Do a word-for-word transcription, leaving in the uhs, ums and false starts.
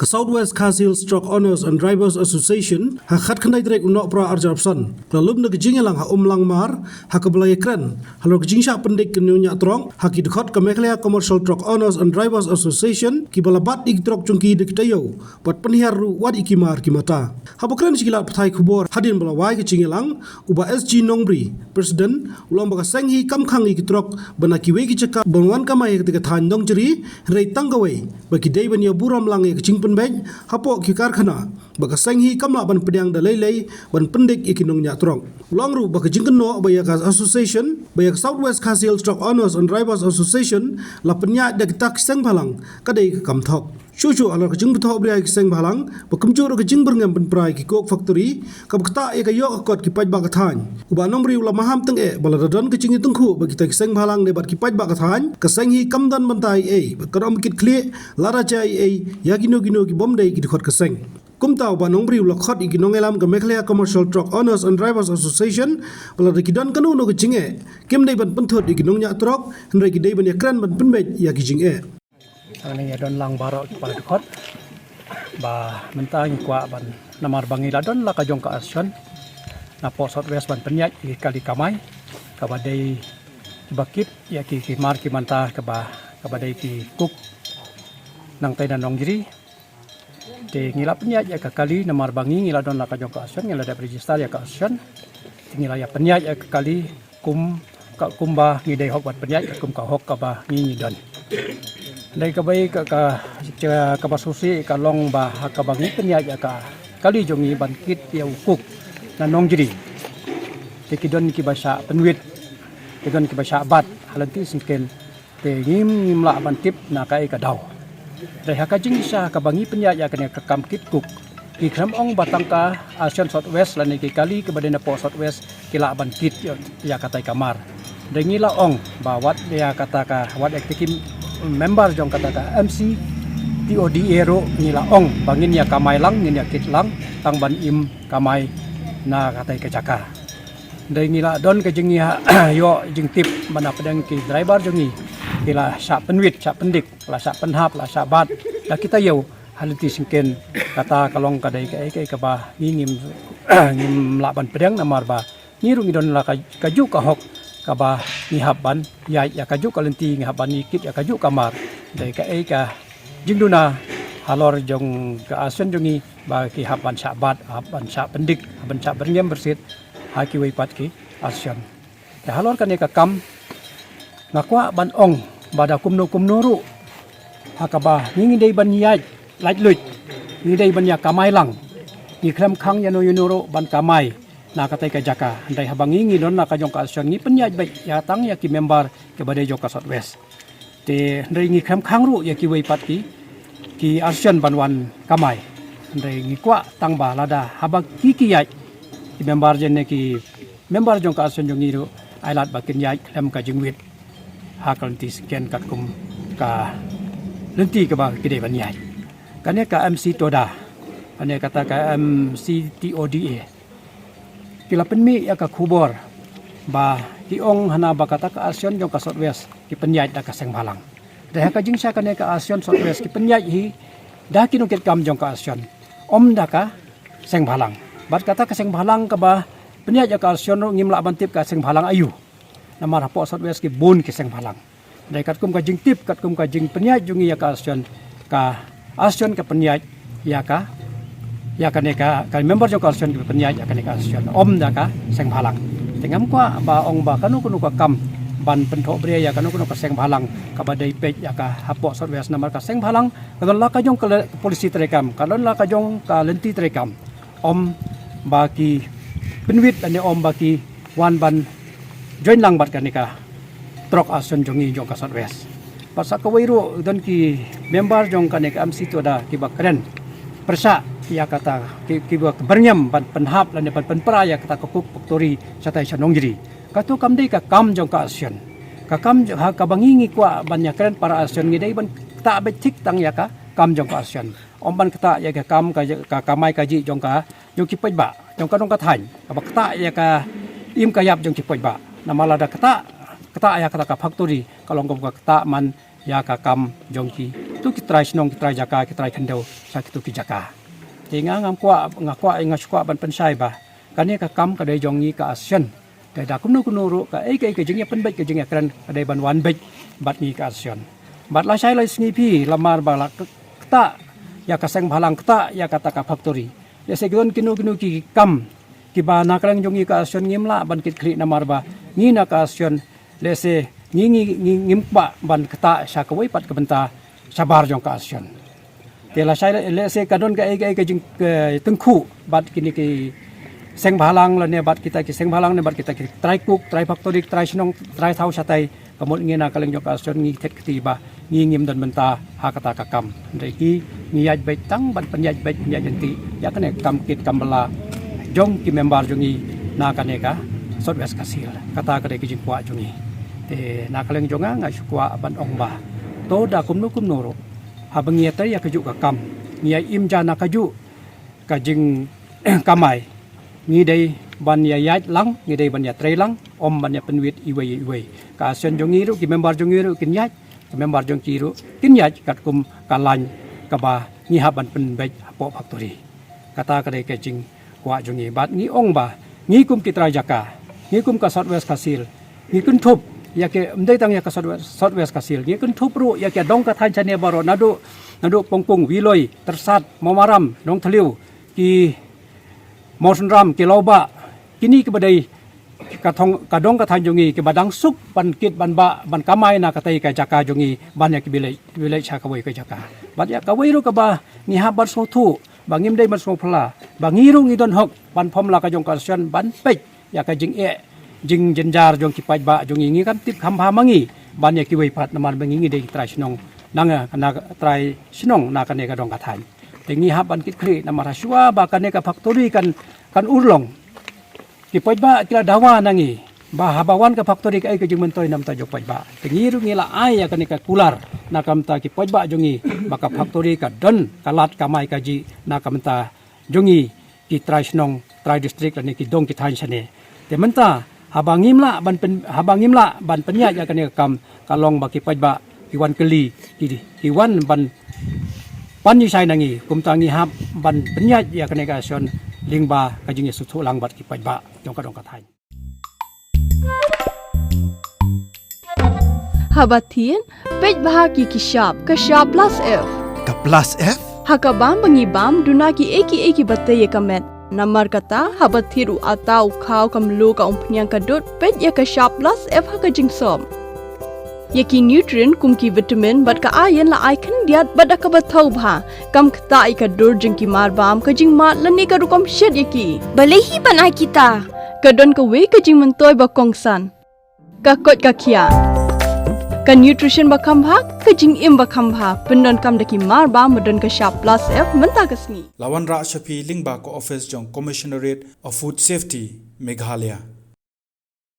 Ka South West Khasi Hills Truck Owners and Drivers Association ha ka khatkhyndai tarik u Nohprah arhajar arphew san la lum da ka jingïalang ha Umlangmar ha kaba la ïakren halor ka jingshah pyndik ki nongñiah trok ha ki dkhot ka Meghalaya Commercial Truck Owners and Drivers Association kiba la bat ïa ki trok jong ki da ki taïew bad pynhiar ruh wat ïa ki mar ki mata. Haba kren sha ki lad pathai khubor hadien ba la wai ka jingïalang, u Bah S G Nongbri, President, u la ong ba ka seng hi kam khang ïa ki trok ba na kiwei ki jaka ban wan kamai ha katei ka thaiñ Nongjri, hynrei tang kawei ba ki dei ban ïa burom lang ïa ka jingpynbeit hapoh ki karkhana, ba ka seng hi kam lah ban pdiang da lei lei ban pyndik ïa ki nongñiah trok. U la ong ruh ba ka jingkynnoh ba ïa ka association, ba ïa ka South West Khasi Hills Truck Owners and Drivers Association la pynïaid da kita ki seng bhalang ka dei ka kam thok. Shuh shuh halor ka jingbthoh bria ïa ki seng bhalang, ba kumjuh ruh ka jingbyrngem pynpra ïa ki coke factory, kaba ktah ïa ka ïoh ka kot ki paidbah ka thaiñ. U Bah Nongbri u la maham tyngeh ba lada don ka jingïatyngkhuh bad kita ki seng bhalang ne bad ki paidbah ka thaiñ, ka seng hi kam don ban tai ei ei bad kan ym kit khlieh lada jia ei ei ïa kino kino ki bym dei ki dkhot ka seng. Kumta u Bah Nongbri u la khot ïa ki nongïalam ka Meghalaya Commercial Truck Owners and Drivers Association ba lada ki don kano kano ka jingeh, kim dei ban pynthut ïa ki nongñiah trok, hynrei ki dei ban ïakren ban pynbeit ïa ki jingeh. Hangne ïa don lang baroh ki para dkhot ba mynta ngi kwah ban, namar ba ngi la don la ka jong ka association napoh South West ban pynïaid ïa ki kali kamai kaba dei kiba kit ïa ki, ki mar ki mata kaba, kaba dei ki coke nangtei na Nongjri. Te ngi la pynïaid ïa ka kali namar ba ngi, ngi la don la ka jong ka association, ngi la dep register ïa ka association. Te ngi la ïa pynïaid ïa ka kali kum ka, kumba ngi dei hok ban pynïaid, ka kum ka hok kaba ngi, ngi don. Dei kaba ïa ka, ka, ka, kaba sngewsih ka long ba ha kaba ngi pynïaid ïa ka kali jong ngi ban kit ïa u coke na Nongjri, te ki don kiba shah pynwit, ki don kiba shah bat ha lynti syngkien. Te ngim, ngim lah ban tip na kaei ka daw. Dei ha ka jingshisha kaba ngi pynïaid ïa kane ka kam kit coke, ngi khlem ong ba tang ka association South West lane ki kali kiba dei napoh South West ki lah ban kit ïa, ïa katai ka mar. Dei ngi la ong ba wat ïa kata ka, wat ïa ki member jong kata ka M C T O D A ruh ngi la ong ba ngin ïa kamai lang, ngin ïa kit lang tang ban im kamai na katai ka jaka. Dei ngi la don ka jingïa, ïoh jingtip ba na pdeng ki driver jong ngi ki la shah pynwit, shah pyndik, la shah pynhap, la shah bat da ki taïew ha lynti syngkien. Kata ka long ka dei kaei kaei kaba ngi ngim, ngim lah ban pdiang namar ba ngi ruh ngi don la ka, kajuh ka hok kaba ngi hap ban ïaid ïa kajuh ka lynti, ngi hap ban ïa kit ïa kajuh ka mar. Dei kaei ka jingduna halor jong ka association jong ngi ba ki hap ban shah bat, hap ban shah pyndik, hap ban shah byrngem byrsit ha kiwei pat ki association. Te halor kane ka kam nga kwah ban ong ba da kumno kumno ruh ha kaba ngi, ngi dei ban ïaid laitluid, ngi dei ban ïa kamai lang. Ngi khlem khang ïano ïano ruh ban kamai na katai ka jaka. Hynrei haba ngi, ngi don la ka jong ka association ngi pynïaid beit ïa tang ïa ki member kiba dei jong ka South West. Te hynrei ngi khlem khang ruh ïa kiwei pat ki, ki association ban wan kamai. Hynrei ngi kwah tang ba lada haba ki, ki ïaid, ki member jong ne ki member jong ka association jong ngi ruh ai lad ba kin ïaid khlem ka jingwit ha ka lynti syngkien katkum ka lynti kaba ki dei ban ïaid. Kane ka M C Toda, kane kata ka M C T O D A, ki la pynmih ïa ka khubor ba ki ong hana ba kata ka association jong ka South West ki pynïaid da ka seng bhalang. Dei ha ka jingshisha kane ka association South West ki pynïaid hi da ki nongkitkam jong ka association, ym da ka seng bhalang. Bad kata ka seng bhalang kaba pynïaid ïa ka association ruh ngim lah ban tip ka seng bhalang aïu. Namar hapoh South West ki bun ki seng bhalang. Dei katkum ka jingtip, katkum ka jingpynïaid jong ngi ïa ka association, ka association ka pynïaid ïa ka, ïa kane ka, ka member jong ka association ka pynïaid ïa kane ka association, ym da ka seng bhalang. Te ngam kwah ba ong ba kano kano ka kam ban pynthoh bria ïa kano kano ka seng bhalang kaba dei peit ïa ka hapoh South West namar ka seng bhalang ka don la ka jong ka le-, policy treikam, ka don la ka jong ka lynti treikam. Ym ba ki pynwit lane ym ba ki wan ban join lang bad kane ka truck association jong ngi jong ka South West. Bad sa kawei ruh don ki member jong kane ka M C Toda kiba kren pyrshah ïa kata ki, kiba byrngem ban pynhap lane ban pynpra ïa kata ka coke factory shatai sha Nongjri. Kato kam dei ka kam jong ka association. Ka kam jong, ha kaba ngi, ngi kwah ban ïa kren para association ngi dei ban ktah beit thik tang ïa ka kam jong ka association. Ym ban ktah ïa ka kam ka, ka kamai kajih jong ka, jong ki paidbah, jong ka nongkathaiñ. Kaba ktah ïa ka im ka ïap jong ki paidbah. Namar lada ktah, ktah ïa kata ka factory ka long kum ka ktah man ïa ka kam jong ki, to ki trai shnong, ki trai jaka, ki trai khyndew sha kitu ki jaka. Te nga ngam kwah, nga kwah, nga shu kwah ban pynshai ba kane ka kam ka dei jong ngi ka Association. Te da kumno kumno ruh kaei kaei ka jingïapynbeit ka jingïakren ka dei ban wan beit bad ngi ka Association. Bad lashai lashisngi phi lamar ba la ktah ïa ka seng bhalang, ktah ïa kata ka factory. Lehse ki don kino kino ki kam kiba na ka liang jong ngi ka Association ngim lah ban kit khlieh namar ba ngi na ka Association lehse ngi ngi ngi ngim kwah ban ktah sha kawei pat ka bynta shabar jong ka Association. Te lashai lehse ka don kaei kaei ka jingtyngkhuh bad kine ki seng bhalang lane bad kita ki seng bhalang ne bad kita ki trai kuk, trai factory, trai shnong, trai thaw shatai, ka mut ngi na ka liang jong ka Association ngi thied kti ba ngi ngim don bynta ha kata ka kam. Hynrei ki ngi ïaid beit tang ban pynïaid beit pynïaid lynti ïa kane ka kam kit kam bylla jong ki member jong ngi na kane ka South West Khasi Hills. Kata ka dei ka jingkwah jong ngi. Te na ka liang jong nga nga shu kwah ban ong ba to da kumno kumno ruh haba ngi ïatrei ïa kajuh ka kam, ngi ïa im ja na kajuh ka jingkamai, ngi dei ban ïa ïaid lang, ngi dei ban ïatrei lang, ym ban ïa pynwit iwei iwei. Ka Association jong ngi ruh, ki member jong ngi ruh kin ïaid, ki member jong ki ruh kin ïaid katkum ka lain kaba ngi hap ban pynbeit hapoh factory. Kata ka dei ka jingkwah jong ngi bad ngi ong ba ngi kum ki trai jaka, ngi kum ka South West Khasi Hills, ngi kynthup ïa ki, ym dei tang ïa ka South West, South West Khasi Hills, ngi kynthup ruh ïa ki dong ka thaiñ shane baroh, naduh naduh Pongkung, Wiloi, Tyrsad, Mawmaram, Nongthliew, ki Mawsynram, ki Lawbah, kine kiba dei ka thong, ka dong ka thaiñ jong ngi kiba dang suk ban kit ban bah ban kamai na katei ka jaka jong ngi ban ïa ki village, village sha kawei ka jaka. Bad ïa kawei ruh kaba ngi hap ban sngewthuh ba ngim dei ban sngewphylla ba ngi ruh ngi don hok ban phong la ka jong ka Association ban peit ïa ka jingeh jingjynjar jong ki paidbah jong ngi. Ngi kam tip kham bha ma ngi ban ïa kiwei pat namar ba ngi ngi dei trai shnong na nga, na trai shnong na kane ka dong ka thaiñ. Te ngi hap ban kit khlieh namar ha shuwa ba kane ka factory kan, kan urlong, ki paidbah ki la dawa na ngi ba haba wan ka factory kaei ka jingmyntoi na bynta jong paidbah. Te ngi ruh ngi la ai ïa kane ka kular na ka bynta ki paidbah jong ngi ba ka factory ka don ka lad kamai kajih na ka bynta jong ngi ki trai shnong, trai district lane ki dong ki thaiñ shane. Te mynta haba ngim lah ban pyn, haba ngim lah ban pynïaid ïa kane ka kam, ka long ba ki paidbah ki wan kylli, ki, ki wan ban pan ïashai na ngi, kumta ngi hap ban pynïaid ïa kane ka Association lyngba ka jingïasngewthuh lang bad ki paidbah jong ka dong ka thaiñ. Haba thied, peit bha ki ki shap, ka shap plus F. Ka plus F? Ha ka bam ba ngi bam, duna kiei kiei kiba tei ïa ka met. Namar kata, haba thied u atta, u khaw, ka mluh, ka umphniang, ka dud, peit ïa ka shap plus F ha ka jingsop. Ïa ki nutrient kum ki vitamin bad ka iron la ai khyndiat bad da kaba thaw bha. Kam ktah ïa ka dur jong ki mar bam, ka jingmad lane ka rukom shet ïa ki. Balei hi ban ai kita? Ka don kawei ka jingmyntoi ba kongsan. Ka koit ka khiah. Ka nutrition ba kham bha, ka jingim ba kham bha. Pyndonkam da ki mar bam ba don ka shap plus F mynta ka sngi. La wanrah sha phi lyngba ka office jong Commissionerate of Food Safety, Meghalaya.